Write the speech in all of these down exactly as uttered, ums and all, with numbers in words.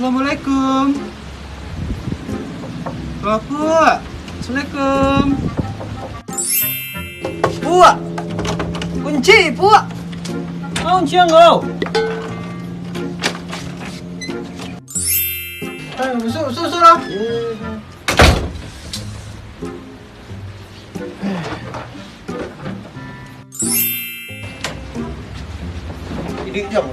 Assalamualaikum. Puak, Puak. Assalamualaikum. Puak. Kunci, Puak. Kunci ang kau. Eh, masuk, masuk, masuk lah. Iduik jam.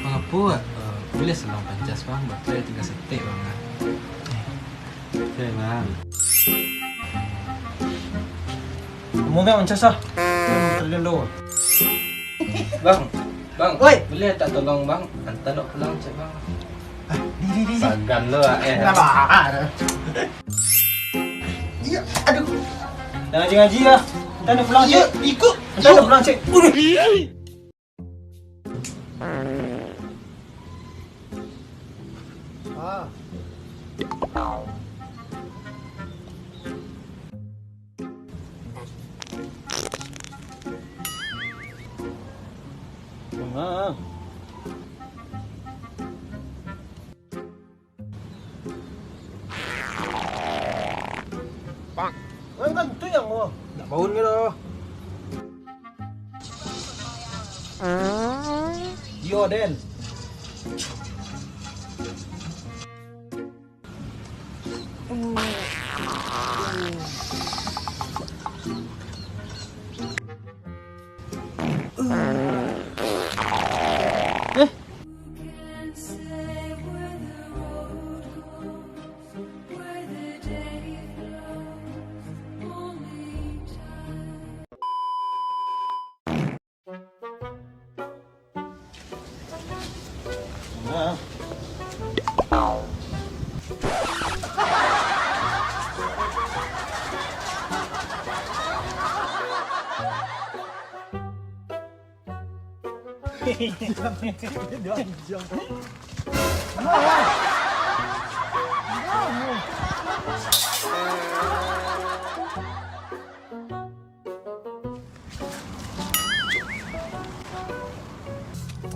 Bang, apo, eh, buliah salang pancas, Bang? Baterai tingga saketek, Bang, ah. Oke, Bang. Amuah mancas ah. Baterai den lo. Bang, Bang, Oi. Buliah tak tolong, Bang? Anta nak pulang cek, Bang. Ah, di, di, di, di. Sagan lo, ah, eh. Kenapa? Iya, aduh. Dah ngaji-ngaji lah. Anta nak pulang cek. Ikut. Anta nak pulang cek. Udah. Ah. Ah. Bang, kan tu yang, oh, nak bangun ke dah? Yo, Den.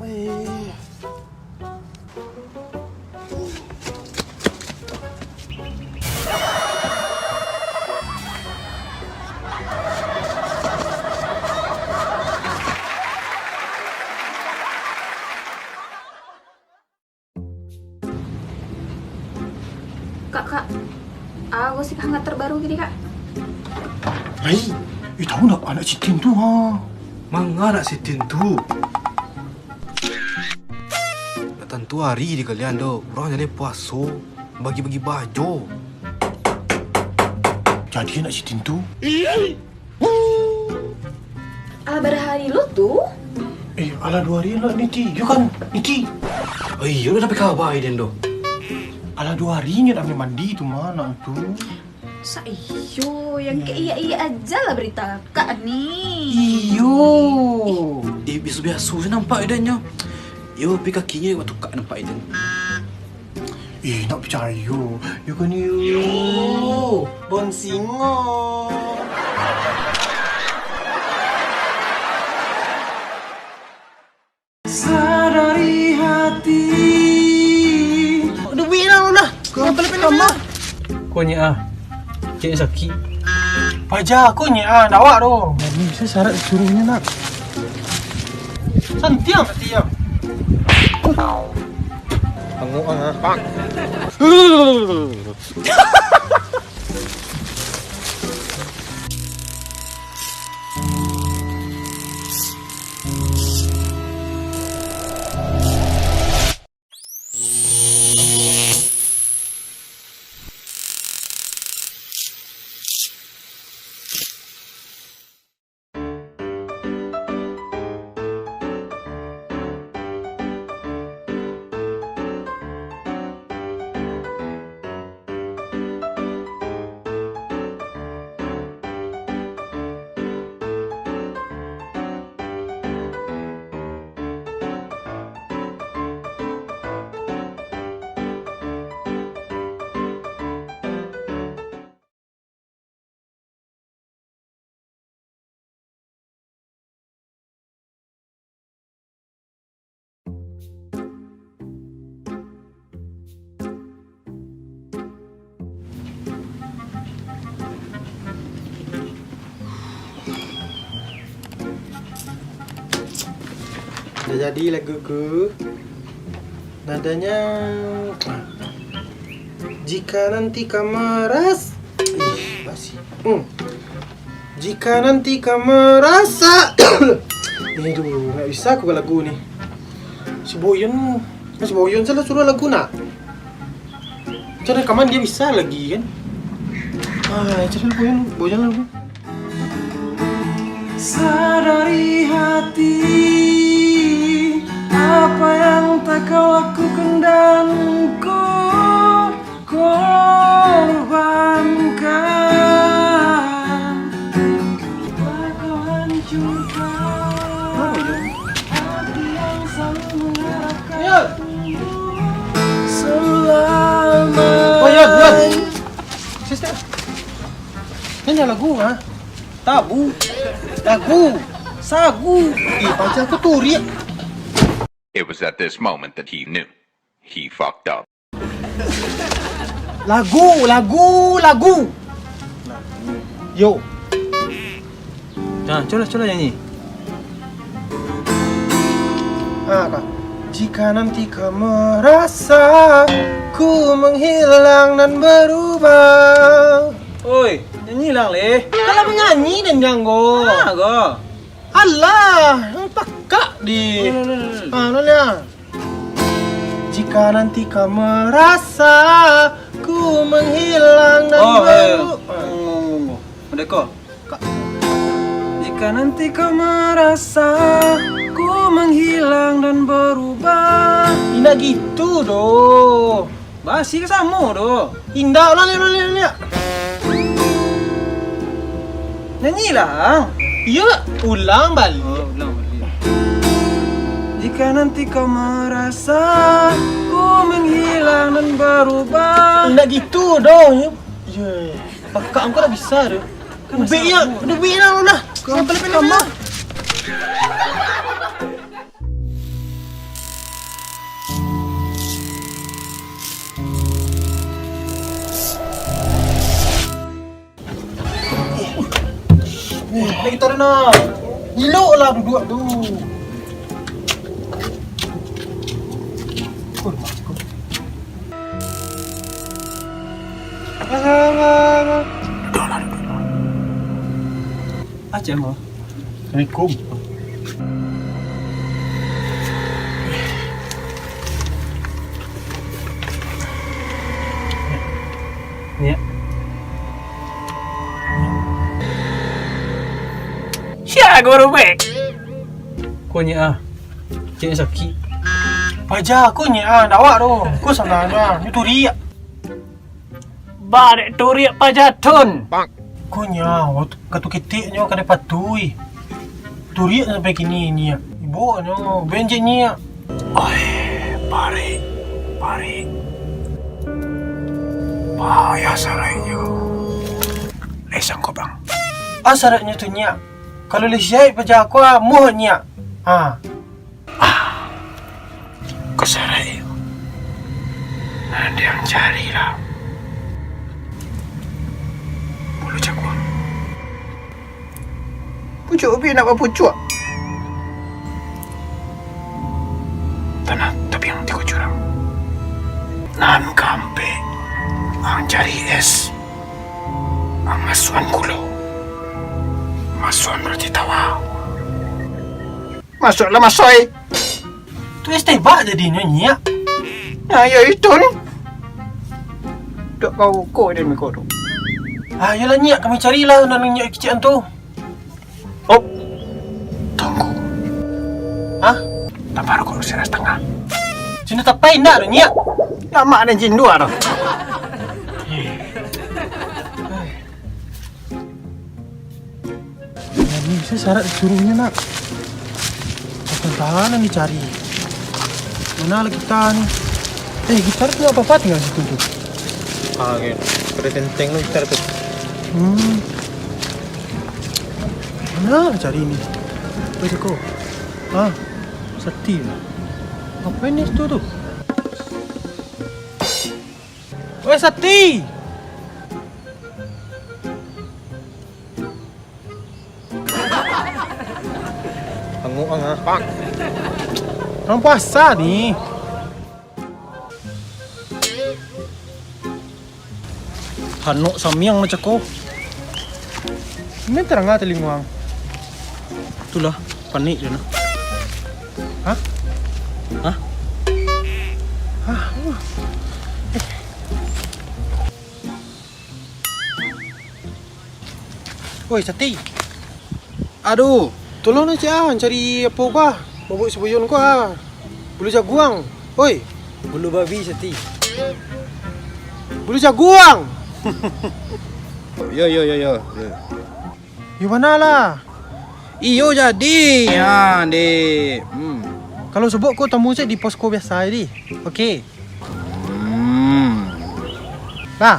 Eh. Kak, Kak, ah, gosip hangat terbaru gini, Kak. Ai, eh, tahu ndak anak Sitin tu, ha? Manga anak Sitin tu? Ndak tantu hari di kalian do, urang jaleh puaso, bagi-bagi bajo. Jadi anak Sitin tu? Alah, bara hari lo tu? Eh, alah duo hari lo, Niti. Yo kan, Niti? Oh iyo, dah dapek kaba den do. Alah duo hari nyo dah mandi tu mah, anak tu. Sa iyo, yang kaiyak-iyak aja lah berita kak ni. Iyo. Eh, biaso-biaso se nampak den nyo. Yo, pi kakinyo waktu kak nampak den. Eh, nak picayo. Yo kan, yo. Yo, bon singo. Sadari hati. Duit lah, lah. Kau yang paling pendek mah. Kau nyak ah. Cek sakik. Paja, kau nyak ah, dawak tu. Ini bisa syarat suruhnya nak. Santiang, santiang. Tengok ah. Dah jadi lagu ku. Nadanya, jika nanti kau meras-, ih, basi. Hmm. Jika nanti kau merasa, aduh, nggak bisa aku lagu ni. Si Boyon, si Boyon salah suruh lagu nak. Cara rekaman dia bisa lagi kan. Ah, cara Boyon, Boyon lagu. Sadari hati apa yang tak kau lakukan dan kau korbankan. Telah kau hancurkan hati yang selalu mengharapkan selama. Oh, Yon, Yon. Sister. Nyanyi lagu, ha? Tabu. Lagu. Sagu. Ih, paja aku turiak. It was at this moment that he knew. He fucked up. Lagu, lagu, lagu. Yo. Nah, culah, culah nyanyi. Ah, ka. Jika nanti kau merasa ku menghilang dan berubah. Oi, nyanyi lah, leh. Kalau menyanyi dan nyanggo. Ah, go. Alah, pakak di. Alah, alah, alah, alah. Ah, alah, alah. Jika nanti kau merasa ku menghilang dan Oh, eh. baru. Tunggu, tunggu, tunggu. Merdeka. Ka- Jika nanti kau merasa ku menghilang dan berubah. Indak gitu doh. Basi ka samo doh. Indak, ulang, ulang, ulang, ulang. Nyanyilah. Iyo, ulang baliak. Oh, ulang baliak. Jika nanti kau merasa ku menghilang dan berubah. Indak gitu doh. Yo, pakak angku dak bisa doh. Ubek ya, udah ubek lah, udah. Sampai lepas kamar. Eh, kita dah nak. Elok lah duduk tu. Oh, masuk. Duduklah, duduklah. Aceh, Bang. Assalamualaikum. Ya. Sia guru bek. Kunyah ah. Cek sakik. Paja, kunyah ah, dawak tu. Ku sabananyo, nyo turiak. Barek turiak paja tun. Kunyah, wakatu katu ketek nyo ka dipatuih. Turiak sampai kini nyiak. Ibuknyo, benjek nyiak. Oi, barek, barek. Payah sarangnyo. Lai sangko, Bang. Ah, sarangnyo tu nyiak. Kalau lai siaik paja aku, ah, muah nyiak. Ah. Ah, kasarek. Nan diang cari lah. Bulu jaguang. Pucuak ubi nak bapucuak. Tanah tabiang tigo jurang. Nan kaampek, ang cari es. Ang masuan gulo. Masuan roti tawa. Masuaklah, masoi. Tu es teh bak jadinyo, nyiak. Nah, yo itu ni. Dok kau ko dia miko tu. Ah, yolah, nyiak, kami carilah nan nyiak kicikan tu. Op. Tunggu. Hah? Tambah rokok sira satangah. Cina tapai indak tu, nyiak? Lamak ni jin dua tu. Nah, ni bisa syarat disuruhnyo, nak. Macam tahanan dicari. Mana lah kita ni? Eh, gitar tu apa-apa tinggal situ tu. Ah, oke. Pada tenteng tu gitar tu. Hmm. Mana lah cari ni? Apa siko? Ah, Sati lah. Apa ini situ tu? Weh, Sati! Anguk ang ah. Pak. Urang puasa ni. Hanok samiang macam ko. Mantang ah talinguang. Itulah, panik dia nah. Hah? Hah? Hah? Woi, Sati. Aduh. Tolong nah, Cik, ah, cari apo ko, ah. Babuik si Boyon ko, ah. Bulu jaguang. Oi. Bulu babi, Sati. Bulu jaguang. Yo, yo, yo, yo. Yo. Yo, bana lah. Iyo, jadi. Ya, dek. Hmm. Kalau sobok ko tamu se di posko biasa, di. Oke. Hmm. Nah.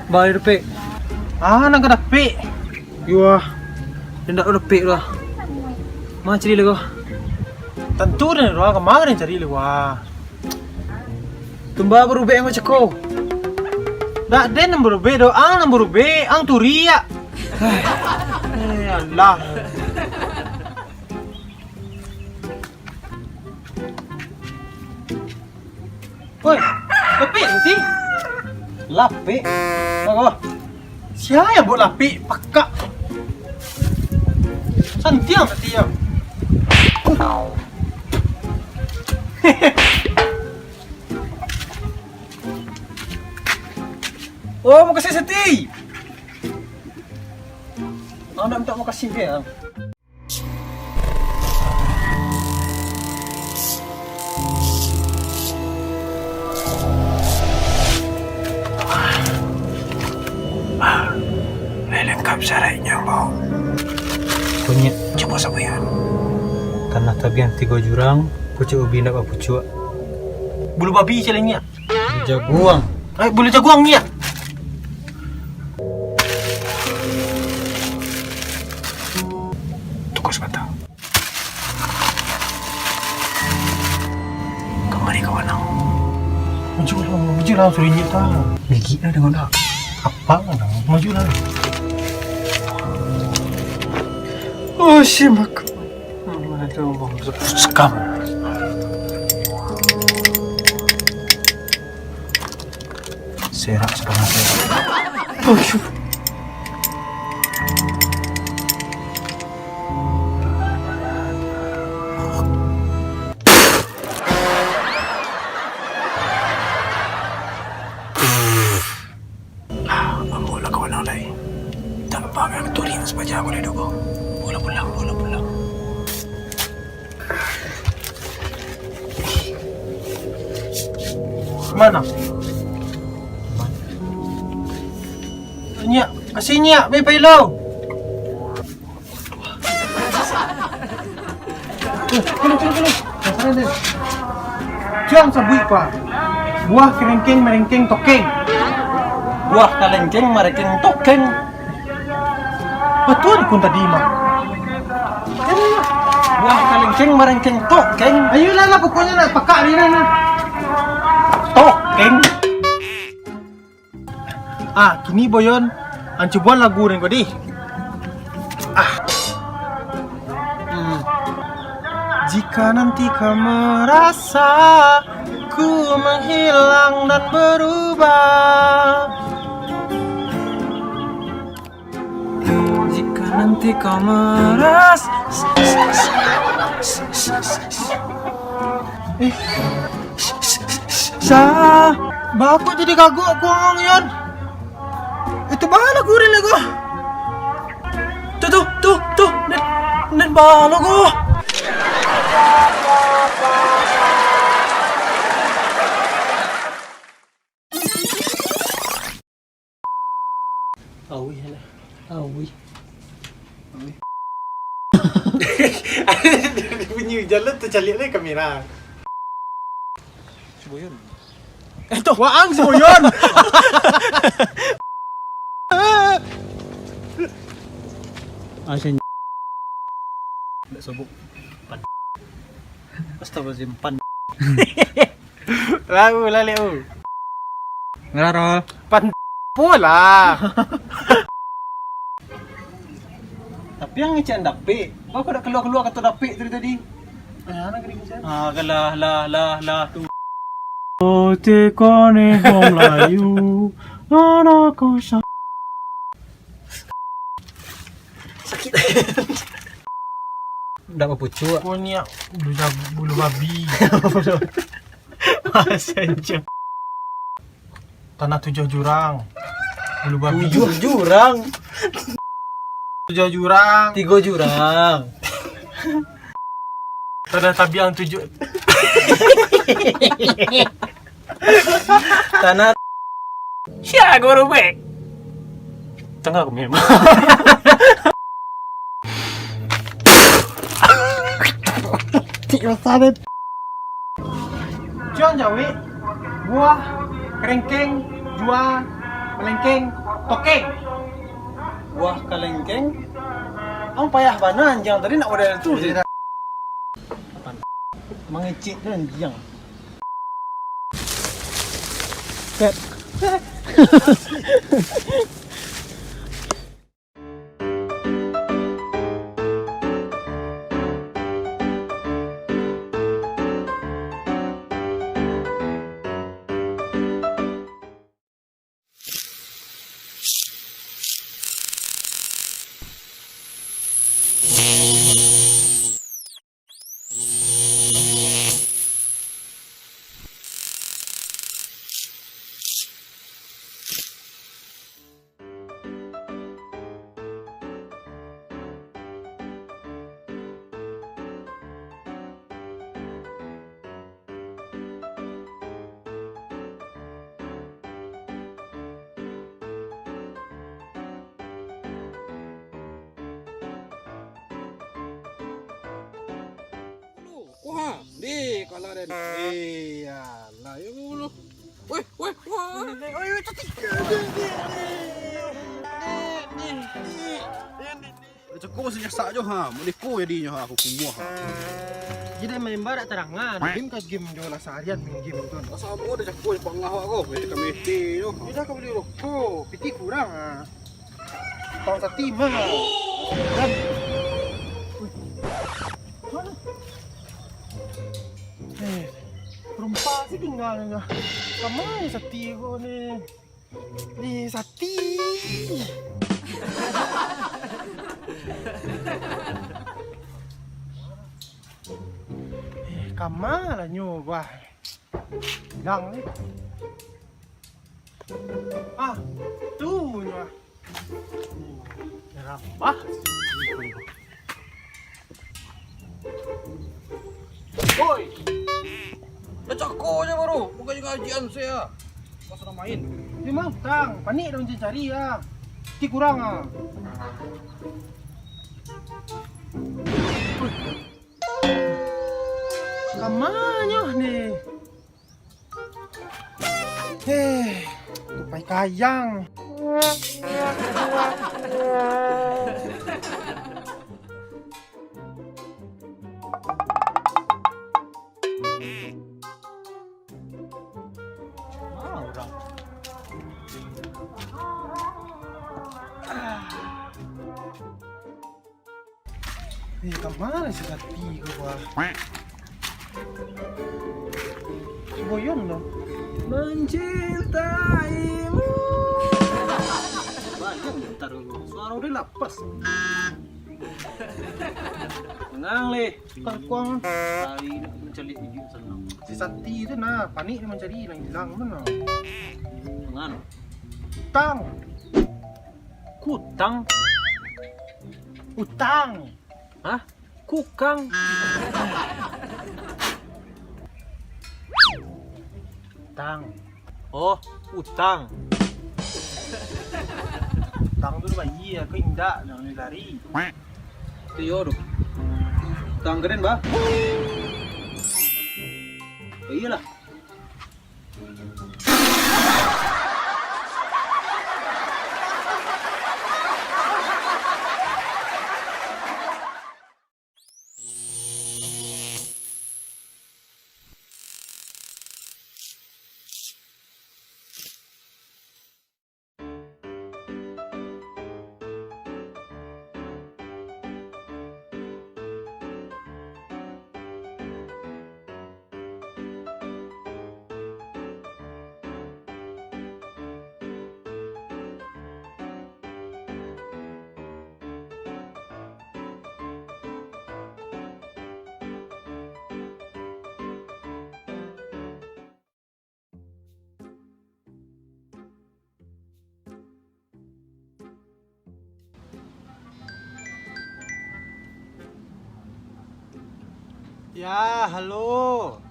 Baa dapek? Ah, nan ka dapek. Yuah. Indak dapek lah. Ma cari lego? Tantu den lah, kama den cari lego ah. Tumba barubek ang cako. Dak den nan barubek doh, ang nan barubek, ang turiak. Eh, alah. Oi, lapik Santi. Lapik? Apo? Sia nan buek lapik, pakak. Santiang, Santiang. Oh, makasih Santi. Ang nak minta makasih dia. Lai langkap saraiknyo, Mbok. Kunyik. Cubo sabuikan. Tanah tabiang tigo jurang, pucuak ubi indak bapucuak. Bulu babi caliak nyiak. Bulu jaguang. Eh, bulu jaguang nyiak. Tunggu sabanta. Kamari ka wanang. Maju lah, maju lah, suruh injek tu. Gigik lah dengan dah. Apa lah, maju lah. Oh, si mak. Mana tu, Bang? Sekam. Serak sabananyo. Aduh. Ah, ambo lah kawan lai. Tak apa, kan turing sapaja aku lai doh, Bang. Bola pulang, bola pulang. Mana? Nyiak, kasih nyiak, pai, pai lo. Jan sabuik, Pak. Buah kalengkeng marengkeng tokeng. Buah kalengkeng marengkeng tokeng. Batua dukun tadi mah. Buah kalengkeng marengkeng tokeng. Ayolah lah, pokoknyo nak pakak ni lah, nah. Tokeng. Ah, kini Boyon, ang cubo lagu den ko dih. Ah. Hmm. Jika nanti kau merasa ku menghilang dan berubah. Jika Nanti kau meras. Eh. Sa, bako jadi kagok kuang Yon. Itu bala kurin lego. Tuh, tuh, tuh, tuh. Nen, nen bala ko. Awih lah. Awih. Awih. Bunyi hujan lo tacaliak lai kamera. Siboyon. Eh, tu waang Siboyon. Asin. Ndak sobok. Pan. Astagfirullahaladzim, pan. Lalu lalek tu. Ngararo. Pan pola. Tapi yang ngecek dapik, kau dak keluar-keluar kato dapik tadi tadi. Ah, nak kering sian. Ah, kalah, lah, lah, lah tu. Ote kone hong layu, anak kosa. Sakit. Ndak bapucuak. Kau ni bulu, bulu babi. Bahasa Indonesia. Tanah tujuh jurang. Bulu babi. Tujuh jurang. Tujuh jurang. Tigo jurang. Tanah tabiang tujuh. Tanah. Sia guru be. Tengah aku memang. Cik rasa deh. Juang jawik, buah, kerengkeng, juang, melengkeng, tokeng. Buah kalengkeng. Ang payah bana anjiang tadi nak model tu je. Mangecek tu anjiang. Pet. Wah, di kalah den. Eh, alah, yo dulu. Weh, weh, wah. Oi, oi, cantik. Cako masih nyasak jo ha, modeko jadinyo ha, aku kumuah ha. Jadi main barak tarangan, game ka game jo lah saharian main game tu. Samo ado cako pangah awak ko, main ka mete jo. Sudah ka bali rokok, piti kurang ha. Pang sati mah. Dan. Wih. Mana? Eh, rumpa sih tinggal ni. Kama ni sati ko ni? Ni sati. Eh, kama lah nyo, wah. Hilang ni. Ah, tu nyo. Nyerambah. Oi! Lah cako je baru, bukan ngajian saya. Pas nak main. Memang utang, panik dah mancari-cari ya. Ti kurang ah. Kamanyo ni? Eh, tupai kayang. Ah, urang. Eh, ka ma si Sati ko, bah? Si Boyon tu. Mencintaimu. Banyak taruh lu. Mano udah lapas. Tenang leh. Kangkuang. Hari nak mancaliak ijuk sanang. Si Sati tu nah, panik nak mancari, nang ilang tu nah. Tangan. Tang. Kutang. Utang. Hah? Kukang. Utang. Oh, utang. Utang tu bayi, aku indak, jangan lari. Tu yo tu. Utang keren, bah. Oh, iyalah. Ya, halo.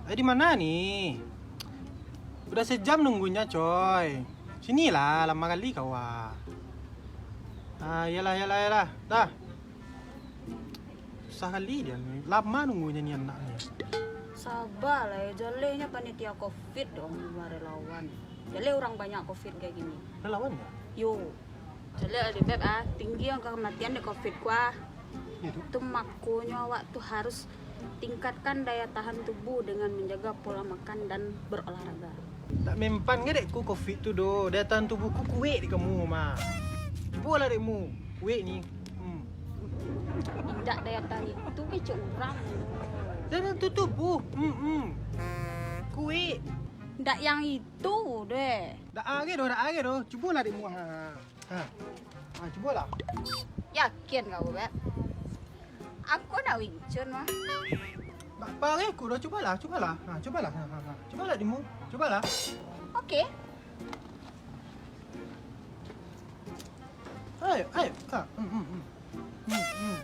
Eh, di mana ni? Udah sejam nunggunya, coy. Sinilah, lama kali kau, ah. Ah, iyalah, iyalah, iyalah. Dah. Susah kali dia ni. Lama nunggunya ni anak ni. Sabalah, eh. Jalehnya panitia covid dong, relawan. Jaleh urang banyak covid kayak gini. Relawan ya? Yo. Jaleh, Beb, ah, tinggi angka kematian dek covid ko, ah. Iya tu. Tu makonyo awak tu harus tingkatkan daya tahan tubuh dengan menjaga pola makan dan berolahraga. Tak mempan ke dek ku covid tu doh, daya tahan tubuh ku kuek dek kamu mah. Cubolah dek mu, kuek ni. Hmm. Indak daya tahan itu kecek urang. Daya tahan tu tubuh. Hmm, hmm. Kuek. Ndak yang itu deh. Dak age doh, dak age doh. Cubolah dek mu. Ha, ha. Ha. Ha, cubolah. Yakin kau, Beb? Aku nak wincun mah. Bak pare ku doh, cubalah, cubalah. Ha, cubalah. Ha, ha, ha. Cubalah dek mu. Cubalah. Oke. Ayo, ayo. Ha, hmm, hmm, hmm. Hmm, hmm.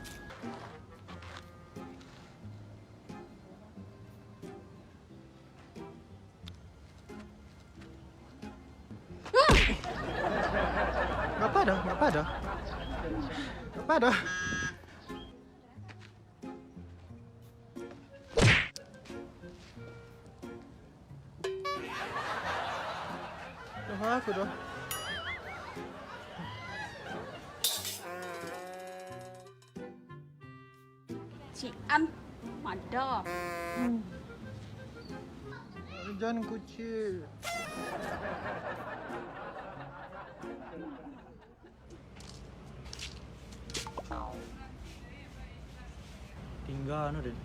Ngapa dah? Ngapa dah? Ngapa dah? Dah aku dah. Cian, mada. Jan kucing. Tingga anu, Den.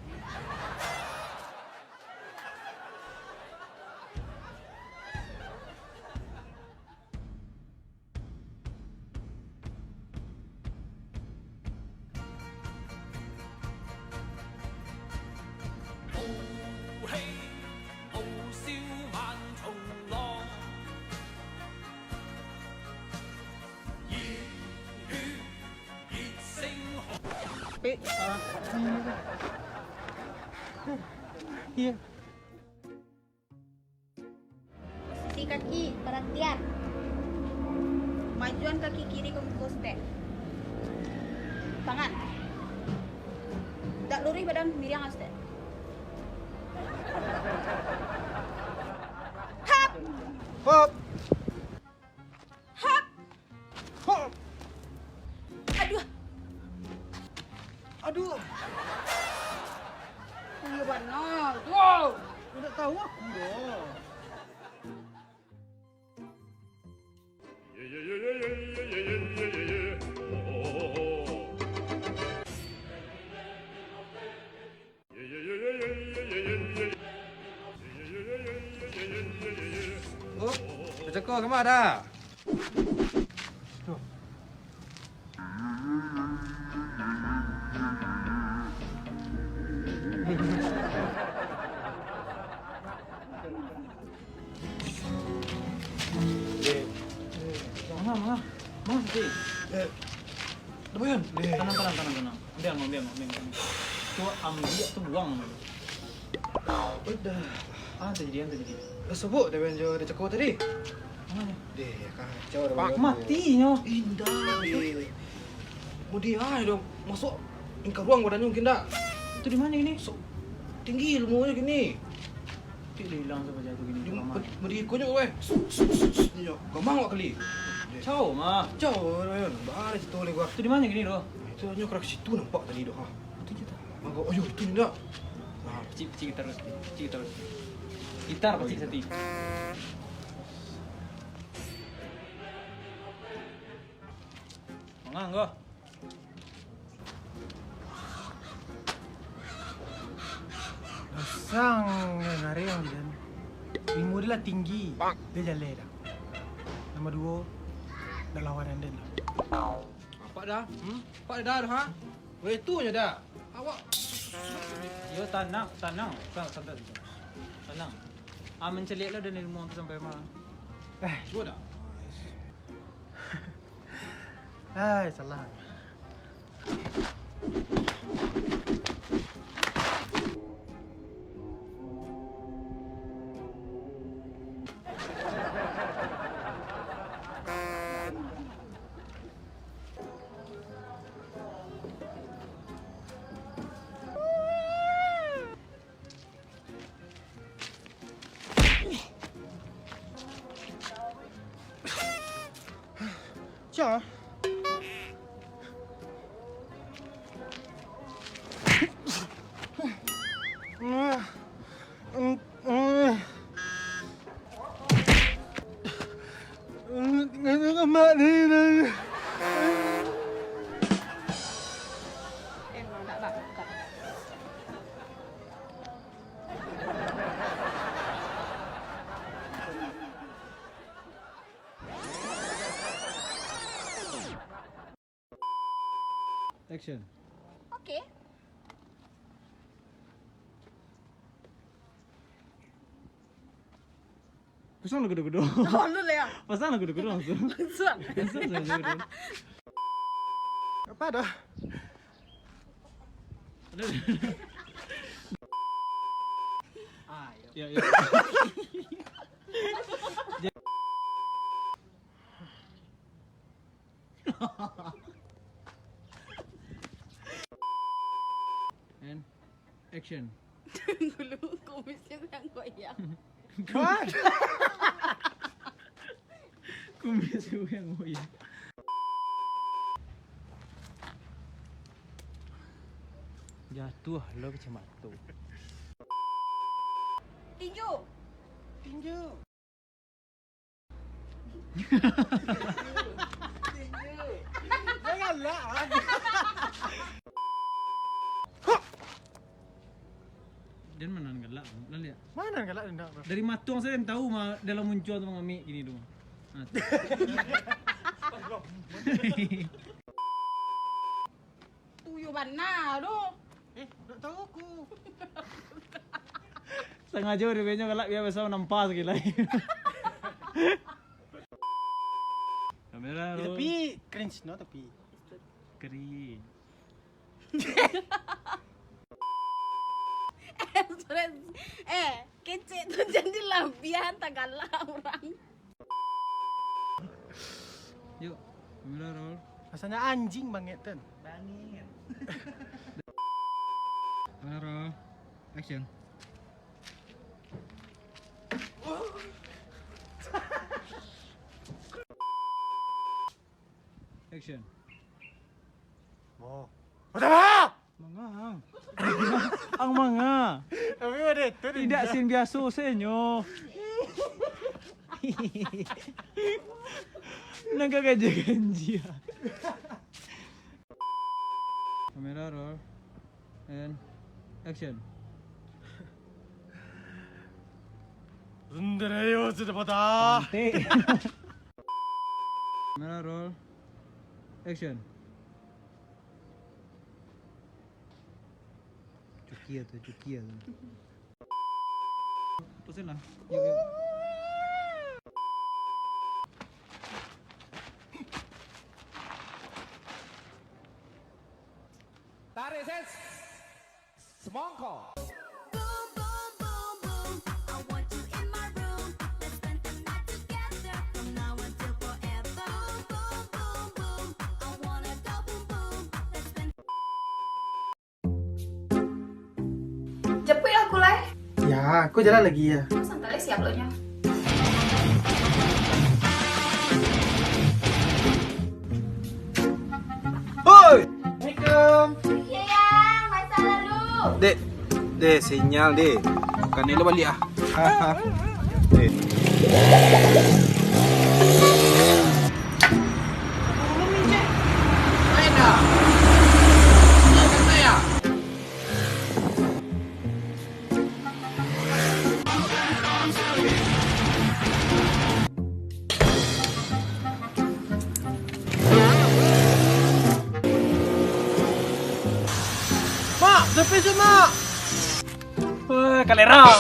Eh, ah, iya. Iya. Posisi kaki, perhatian. Majuan kaki kiri ke muka, step. Tangan. Tak lurus badan, miring, step. Hap! Hop! Hap! Hop! Aduh! Aduh! Iya bana tu. Ndak tahu aku doh. Oh, Joko, kama dah? Tu, Manga, manga. Manga, Siti. Eh, Tenang, tenang, tenang, tenang. Ambiak, ambiak, ambiak, ambiak. Tu ambiak tu buang. Udah. Ah, tajadi, ah, tajadi. Lah sobok dah banjo dah cako tadi. Manga? Deh, kacau dah banjo. Mati nyo. Indak, deh. Mudi ah, dah masuk ingkaruang badannyo mungkin dak? Itu di mana ini? So, tinggi ilmunyo gini. Tik dah ilang sabaja tu gini. Di, di, di ikonyo, weh. Su, su, su, su, nyo. Gamang awak kali. Cau, mah. Cau, weh. Bare cito leh gua. Tu di mana gini tu? Itu nyo ka situ nampak tadi tu, ha. Itu je tak? Mangko, ayo, itu indak. Nah, pecik, pecik gitar, pecik gitar. Gitar, pecik sati. Manga, ngko. Dasang nan areh ang jan. Ilmu dia lah tinggi. Dia jaleh dah. Nomor duo, dak lawan den lah. Apak dah? Hmm? Apak dah dah, ha? Weh, tu nyo dah. Awak. Yo, tanang, tanang. Sa-, santai, santai. Tanang. Ah, mancaliak lah dan ilmu tu sampai ma. Eh. Cuba dah. Ai, salah. Cia. Mak ni. Emang tak bakat. Action. Oke. Pasang lah kudo-kudo. Oh, lu lah ya? Pasang lah kudo-kudo langsung. Langsung. Langsung, langsung kudo. Apa dah? Ah, iya. Ya, ya. And action. Dulu kumisnya yang goyang. What? Kumis yang goyang. Jatuah lo kacamata. Tinju. Tinju. Janganlah. Dan mana nan galak, lah lihat. Mana nan galak, ndak, bro? Dari matuang sajo den tahu mah dalam muncuang tu mangamik gini tu. Nah, tu. Tuyul bana tu. Eh, ndak tahu ku. Sangajo dia punya galak biar biasa nampak sakali lai. Kamera. Tapi cringe no, tapi. Cringe. Eh, sorry. Eh, kecek tu jadi labiah tagalak urang. Yuk, kamera roll. Rasanya anjing banget, Ten. Bangit. Kamera roll. Action. Action. Oh. Pertama! Manga. Ang manga. Tapi ada tu. Indak sin biaso senyo. Nang ka ganjia-ganjia. Kamera roll. And action. Sundarayo sudah patah. Kamera roll. Action. Cuki tu, cuki tu. Putusin lah. Yuk, yuk. Tarik, ses. Semongko. Boom, boom, boom, boom. I want you in my room. Let's spend the night together. From now until forever. Boom, boom, boom, boom. I wanna go boom, boom. Let's spend Japuik lah aku lai. Ya, aku jalan lagi ya. Aku santai lai siap lo nyo. Hoi! Assalamualaikum. Iya, Yang. Masa lalu. Dek, dek, sinyal, dek. Bukan ni lo balik ah. Dek. Mak, servis yo, Mak! Weh, kalera!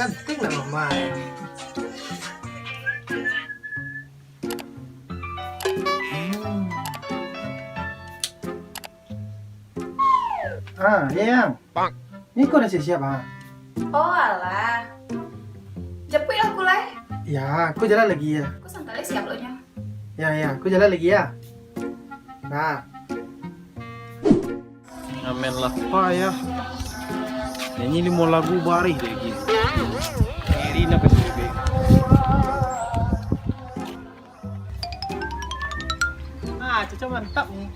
Cantik lah, Mama. Hmm. Ah, ya, Yang. Ni kau dah siap-siap, ah? Oh, alah. Japuik lah aku lai. Ya, aku jalan lagi ya. Aku santai lai siap lo nyo. Ya, ya, aku jalan lagi ya. Nah. Ngamen lah, Pak, ya. Nyanyi limo lagu barih dek gini. Iri nak P S B B. Ah, Caca mantap ni.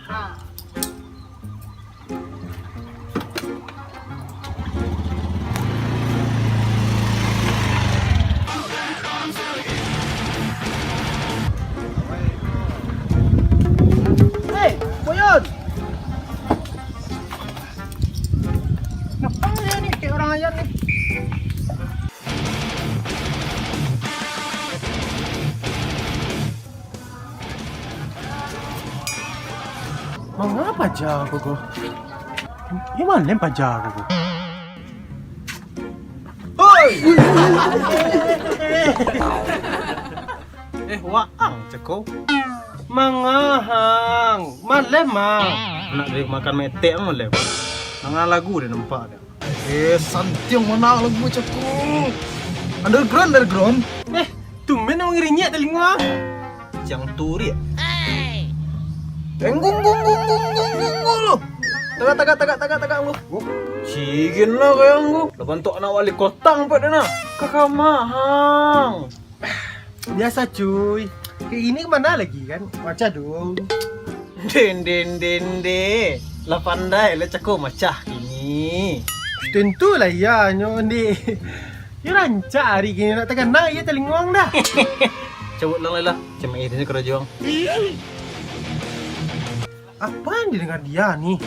Ah. Hei, Boyon! Ngapo dia ni, kayak orang ayam ni? Manga paja ko ko? Di mano paja ko ko? Hoi! Eh, waang, cako. Mangahang, malem, Mang. Nak dari makan metek, Mang, malem. Manga lagu dia nampak dia. Eh, santiang mano lagu cako. Underground, underground. Eh, tumben urang ngirinyek talingo. Siang turik. Enggung, gung, gung, gung, gung, gung, gung, lo. Tagak, tagak, tagak, tagak, tagak, lo. Sigin lah kayang ko. Lah bantuak anak wali kota ampek deh nah. Kakamahang. Biasa, cuy. Kayak gini kemana lagi, kan? Macah dong. Den, den, den, de. Lah pandai lah cako macah kini. Tentulah iya, nyo, Dek. Yo rancak ari kini nak takana, iya talinguang dah. Cabut lang lah. Cuma irinyo karajo ang. Apa yang didengar dia ni?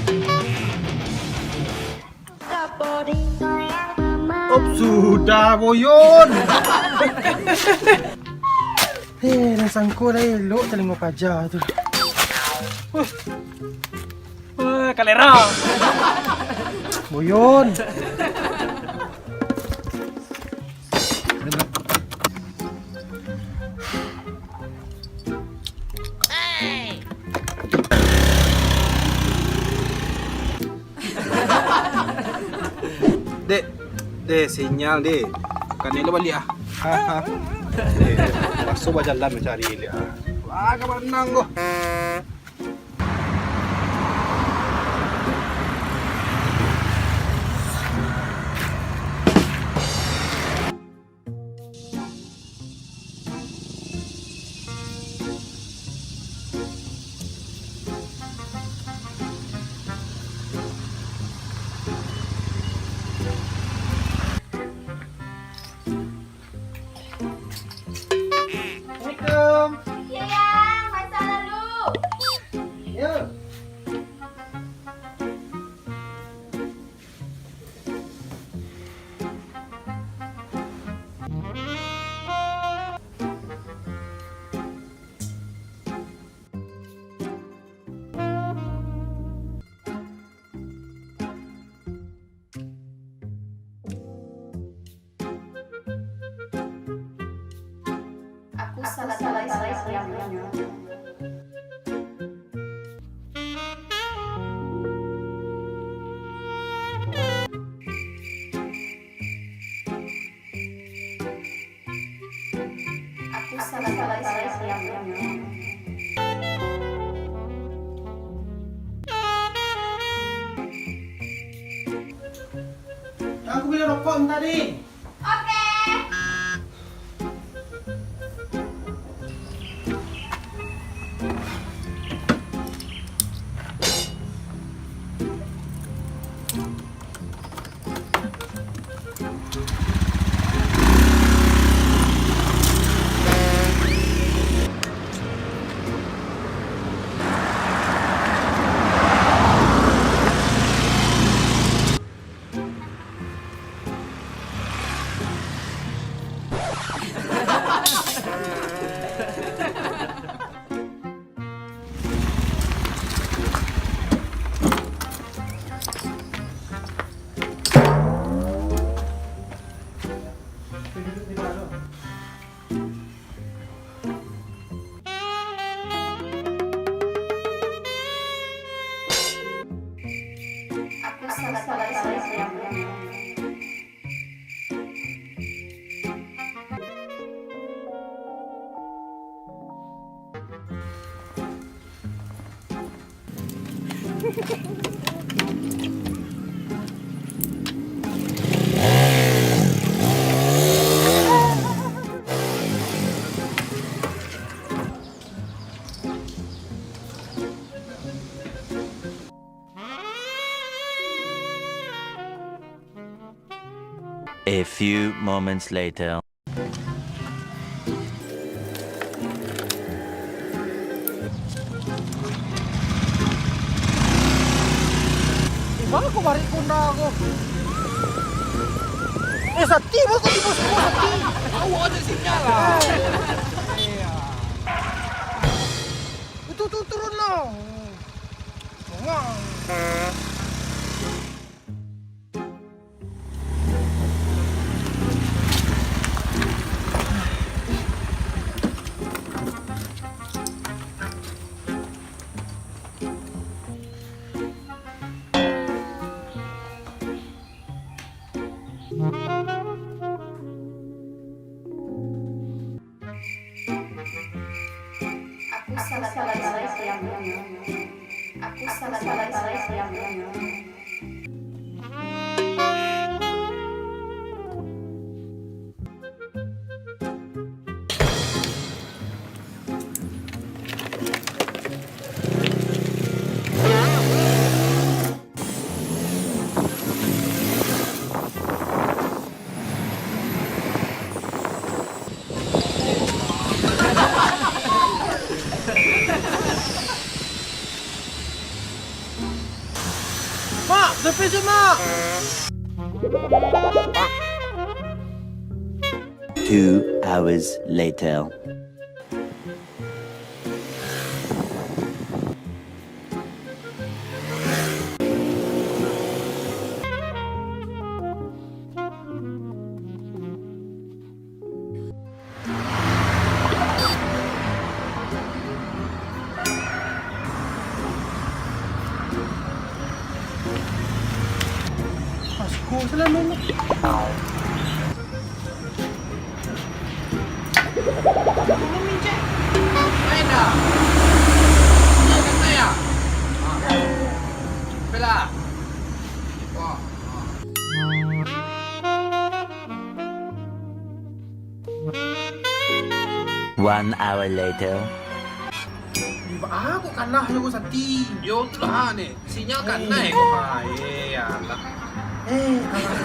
Op, sudah, Boyon. Eh, lah sangko lah elok talingo paja tu. Wah, kalera. Boyon. Hey! Deh, sinyal deh. Bukan ni lo baliak ah. Ha, ha. Eh, masuk bajalan mancari liak ah. Wah, kawan nang ko. Assalamualaikum. Iya, Yang. Masak lalu. Yo. Aku salah, salah, salah, salah. Aku salah, salah, salah, salah. Aku beli rokok minta, Ding. Oke. Aku salah, salah, salah, salah. A few moments later. Di ma ko barik Honda ko? Eh, sati, bos, sati, bos, bos, sati. Awak ado sinyal lah. Itu tu turun lah. Bongong. Aku salah, salah, salah, salah. Aku salah, salah, salah, salah. Mak, tepi se, Mak! Two hours later. Pas ko salah nengok. One hour later. Di ba-, ah, kok kanah jo ko Sati? Yo, tu lah, ni. Sinyal kanah, eh, ko. Ah, eh, alah. Eh, kanah.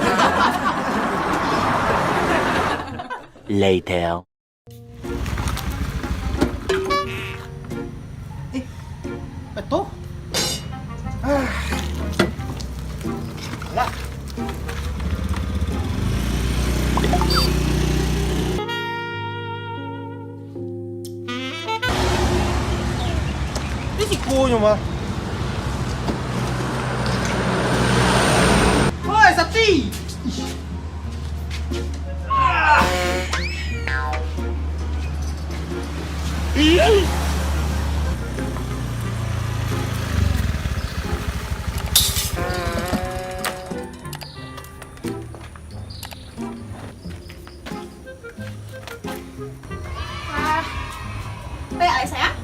Later. Eh, betul? Ah. Alah. Di sikonyo mah. Oi, Sati! Ih. Ah. Ah, baik lah, sayang.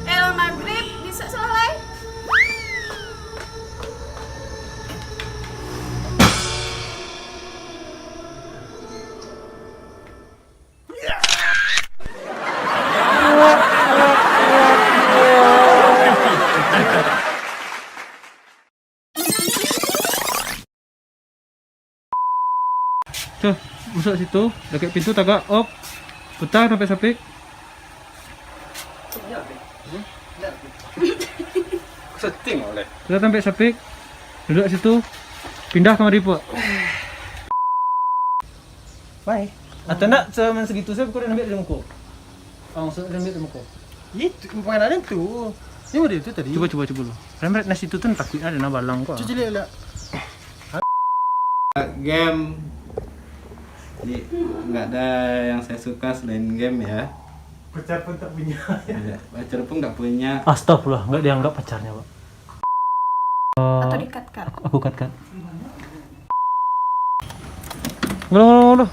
Kalau maghrib, bisa sudah lai. Tuh, masuk situ, dakek pintu tagak, op. Putar tampek sapik. Setting oleh. Putar tampek sapik. Duduk situ. Pindah kamari, Pok. Mai. Atau ndak, cuman segitu saja, kau dah ambil dari muko. Langsung dah ambil dari muko. Itu, bukan ada tu. Ini model tu tadi. Cuba, cuba, cuba lu. Remret nasi tu, tu takuik ada nak balang kau. Cuci lihat lah. Game. Jadi, nggak ada yang saya suka selain game, ya. Pacar pun tak punya. Iya, pacar pun nggak punya. Astagfirullah, nggak dianggap pacarnya, Pak. Atau di-cut-cut? Aku cut-cut. Ngolo, ngolo, ngolo.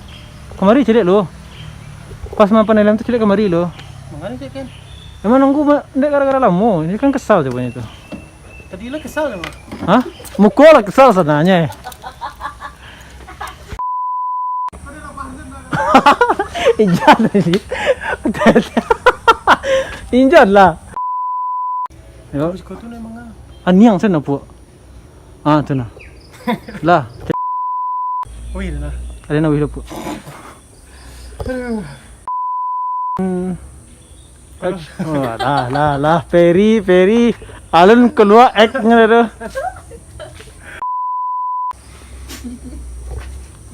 Kamari caliak lu. Pas mapan dalam tu caliak kamari lu. Mangana caliak kan? Emang nunggu ma-, ndak gara-gara lamo. Ini kan kesal jawabannya tu. Tadi lah kesal emang. Hah? Muko lah kesal sebenarnya. Injan tadi. Injan lah. Yo. Habis kau tu lah emang ah. Aniang sana, Puk. Ah, tu nah. Lah. Wih, dah lah. Ada nak wih, Puk. Aduh. Hmm. Oh, lah, lah, lah. Peri, Peri. Alun keluar act-nya tu.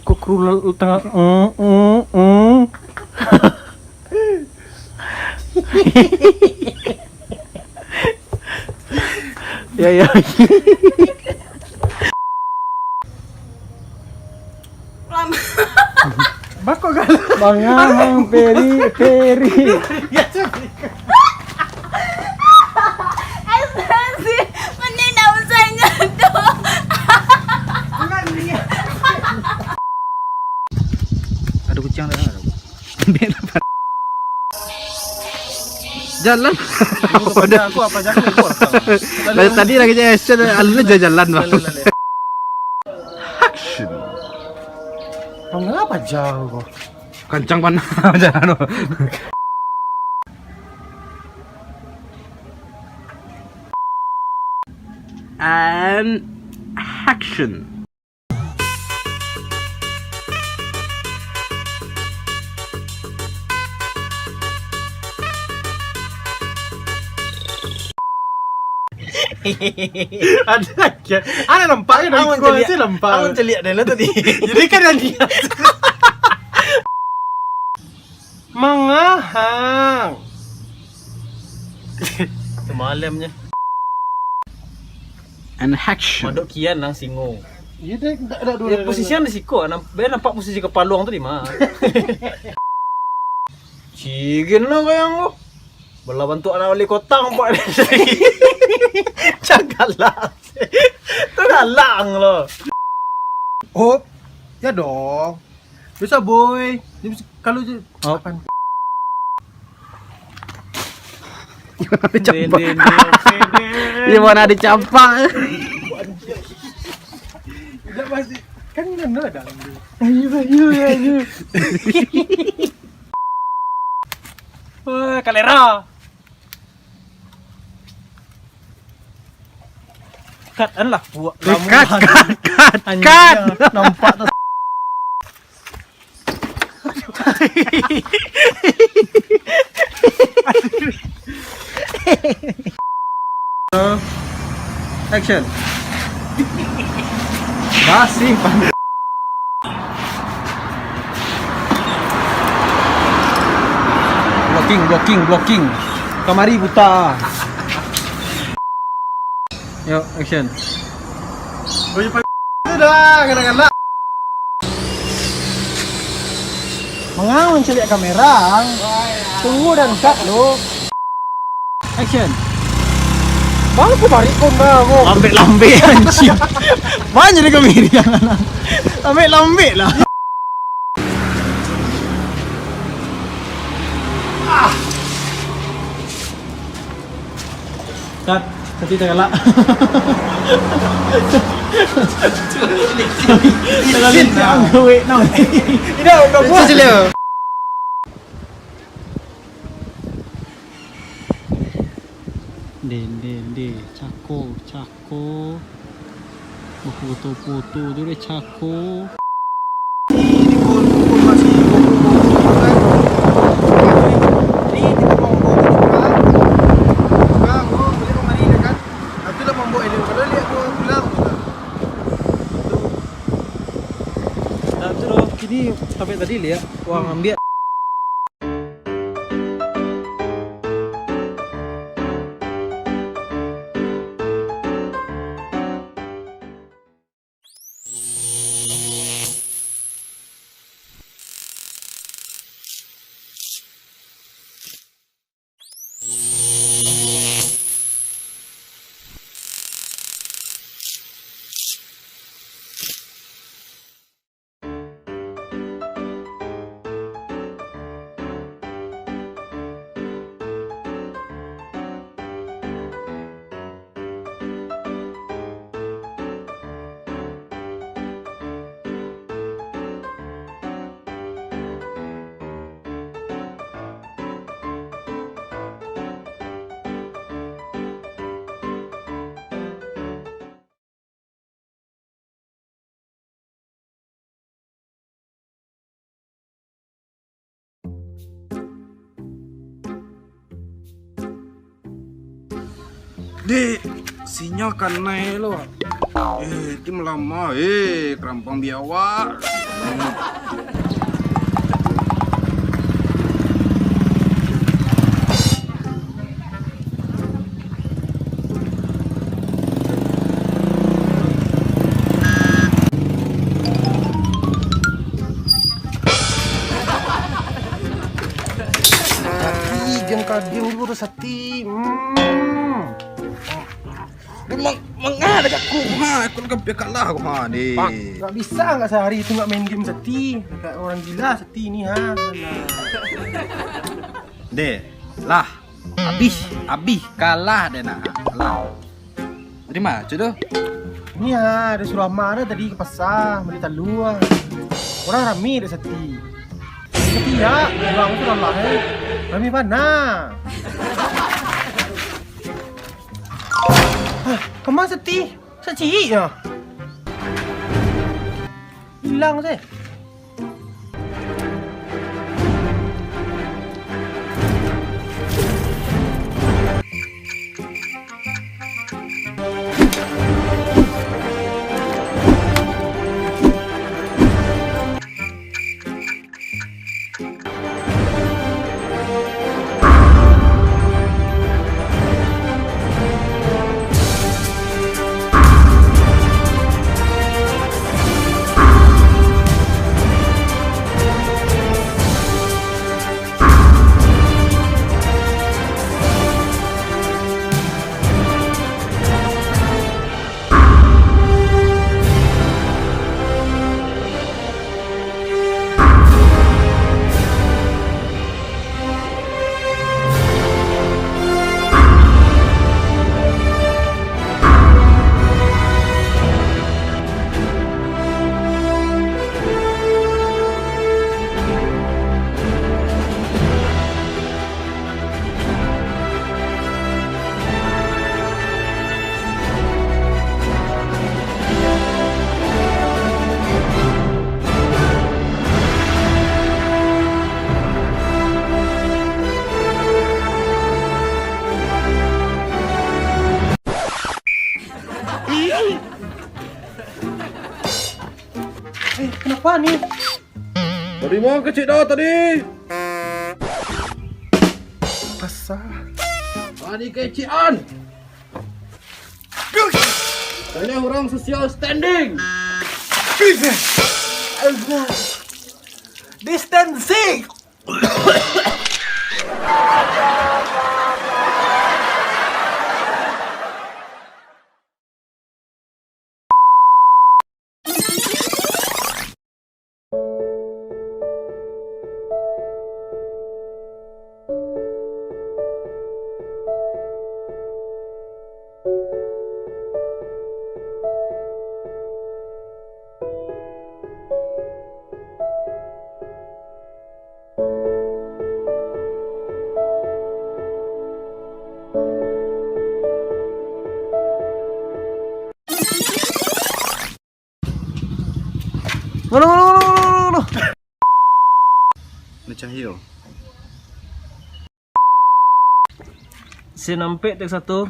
Kok kru lalu tengah, mm, mm, mm. Ya, ya. Lama. Bako galak. Mangahang, Peri, Peri. Ya, cuy. Ekspresi mending ndak usah ingat tu. Ada kucing, ada. Jalan. Aku apa jalan, aku apa jalan. Dari tadi lagi je action, alun aja jalan, Bang. Jalan, jalan, jalan. Action. Mangapa jauh kau? Kancang panah jalan tu. And action. Ada lagi. Ada nampak je dari Abang celiak, celiak deh lah tadi. Jadi kan ada niat. Mangahang. Semalamnya. And action. Madok kian nang singo. Iya, dah, dah, dah, dah, dah, posisi dah. Di siko, nampak posisi kepaluang tu di mana? Cigen lah kayang tu. Belah bantuak anak wali kota, nampak dia. Cagalang. Tu galang lo. Oh, ya dong. Bisa, boy. Dia bisa, kalau je. Oh. Apaan? Dia mana ada campak? Dia mana ada campak? Dak pasti. Kan ngana dah. Ayo, ayo, ayo. Wah, kalera. Cut, an lah, buat. Eh, lama cut, banget. Cut, cut, anjing, cut. Nampak tu. Action. Basih, Pan. Blocking, blocking, blocking. Kamari buta. Yo, action. Sudah, galak-galak. Mangaun caliak kamera. Tunggu dan cut lo. Action. Bang, aku balik pun, Bang, aku. Lambek-lambek, anjing. Banyak dia kemiri. Lambek-lambek lah. Cut, tadi tak galak. Terlalu jauh, wait, no. Tidak, udah puas. Deh, deh, deh. Cako, cako. Bafoto-foto tu deh, cako. Di, di pukul, pukul masih pukul, pukul, pukul, kan. Jadi, kita mau, mau ke tukang. Tukang, oh, boleh kemari, ya kan? Nah, itulah mambuek ini. Kalau lihat gua pulang, tu lah. Nah, tu loh, kini sampai tadi lihat, wang ambiak. Dek, sinyal kanai lo. Eh, ti malama, eh, karampang biawak. Sati, jan kadiam dulu tu, Sati. Hmm. Mang-, manga dah jaku, ha, aku lah kampia kalah aku, ha, deh. Nggak bisa nggak sehari itu nggak main game, Sati? Kayak orang gila, Sati ni, ha. Alah. Deh, lah. Abih, abih, kalah deh nah. Kalah. Terima, cuy tu. Ni ah, ada suruh Amah dah tadi ke pasar, beli talua. Orang rami dek Sati. Sati ya, orang tu lah, eh. Rami bana. Hah, kama Sati? Sati ya? Hilang seh. Eh, kenapa ni? Dari mana kecik dah tadi? Pasar. Tadi kecikan. Banyak orang social standing. Distancing. Mano, mano, mano, mano, mano? Ni cahyo. Sinampek tek satu.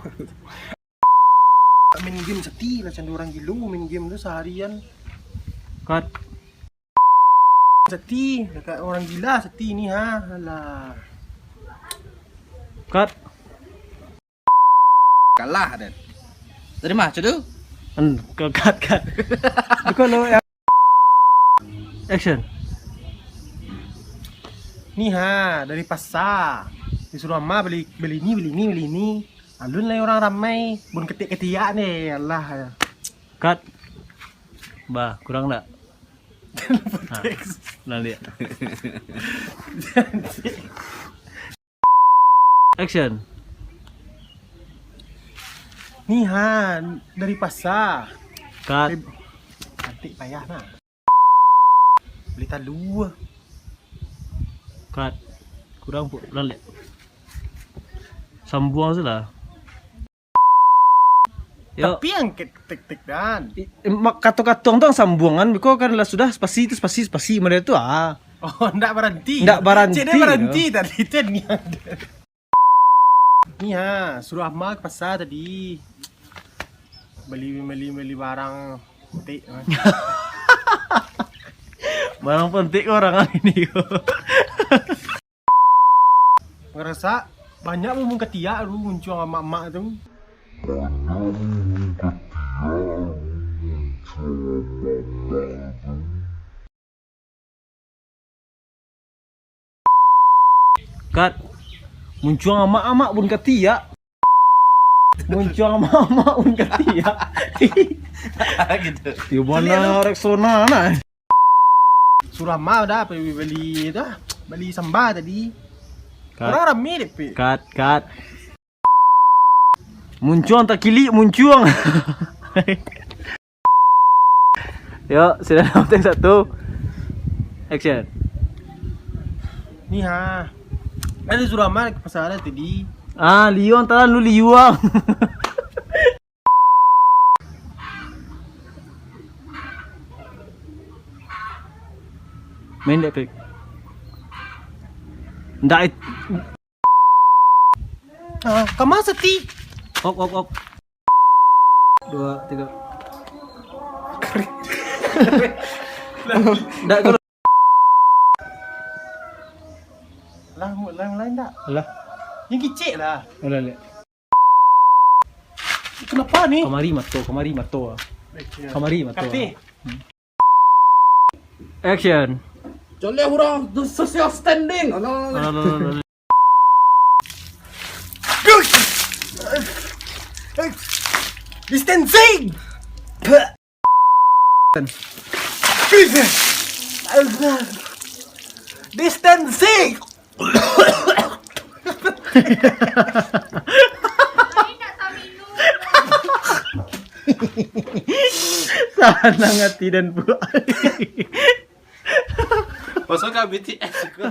Main game sati lah, cando orang gilo main game tu saharian. Cut. Sati, dekat orang gila sati ni ha. Alah. Cut. Kalah den. Terima, cudu. Hmm, cut, cut, cut. Bukan lo yang action. Ni ha, dari pasar. Disuruh ama beli, beli ni, beli ni, beli ni. Alun lai orang ramai, bun ketik-ketiak ni, alah. Cut. Bah, kurang tak? Ha, nah, lihat. Action. Ni ha, dari pasar. Cut. Eh, cantik payah nah. Beli talu. Cut. Kurang pu-, lalek. Sambuang sajolah. Yo. Tapi yang ketik-tik dan. I-, mak-, kato-kato tu sambuangan, biko kan lah sudah spasi tu, spasi, spasi, model tu ah. Oh, ndak baranti. Ndak baranti, Cik, dia baranti yo. Tadi tu nian. Ni ha, suruh ama ka pasar tadi. Beli, beli, beli barang pentik. Barang pentik ko urang ini ko. Ngerasa banyak bumbung katiak tu muncuang amak-amak tu. Cut. Muncuang amak-amak bun katiak. Muncuang amak-amak bun katiak. Gitu. Yo, mana Rexona nah. Suruh ama dah beli, beli dah. Beli samba tadi. Cut. Orang rame dek, Pik. Cut, cut. Muncuang takilik, muncuang. Yo, sudah dalam take satu. Action. Ni ha. Ada suruh ama ka pasar tadi. Ah, liuang talan lu liuang. Main dek, Pik. Ndak it- Ah, kama sati? Op, op, op. Dua, tiga. Ndak kalau. Lah, mu-, lain-lain ndak? Alah. Yang kicik lah. Alah, lihat. Kenapa ni? Kamari mato, kamari mato. Kamari mato. Kati. Hmm. Action. Colek urang tu social standing. Alah, alah, alah, alah. Distancing. Distancing. Sanang hati dan buak. Masuk ke B T S ke?